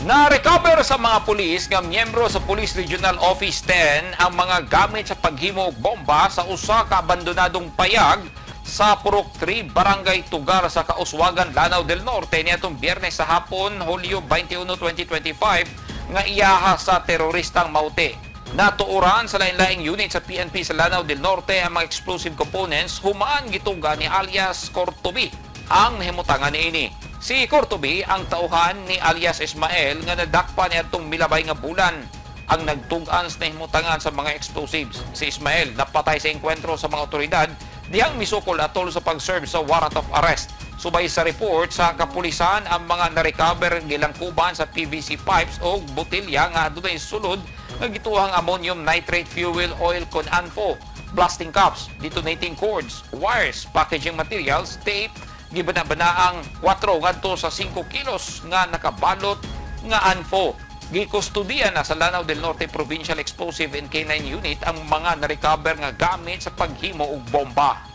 Na-recover sa mga pulis nga miyembro sa Police Regional Office 10 ang mga gamit sa paghimo og bomba sa usa ka abandonadong payag sa Purok 3, Barangay Tugar sa Kauswagan, Lanao del Norte niadtong Biyernes sa hapon, Hulyo 21, 2025, nga iyaha sa teroristang Maute. Natuoran sa lain-laing unit sa PNP sa Lanao del Norte ang mga explosive components human gituga ni alias Cortobi ang nahimutangan niini. Si Cortobi ang tauhan ni alias Ismael nga nadakpa niadtong milabay nga bulan ang nagtug-an sa nahimutangan sa mga explosives. Si Ismael napatay sa engkwentro sa mga otoridad dihang misukol atol sa pag-serve sa warrant of arrest. Subay sa report sa kapulisan, ang mga na-recover gilangkuban sa PVC pipes o botelya nga adunay sulod nga gituhang ammonium nitrate fuel oil kon ANFO, blasting caps, detonating cords, wires, packaging materials, tape, gibana-banaang 4 ngadto sa 5 kilos nga nakabalot nga ANFO. Gikustudiya na sa Lanao del Norte Provincial Explosive and K9 Unit ang mga na-recover nga gamit sa paghimo og bomba.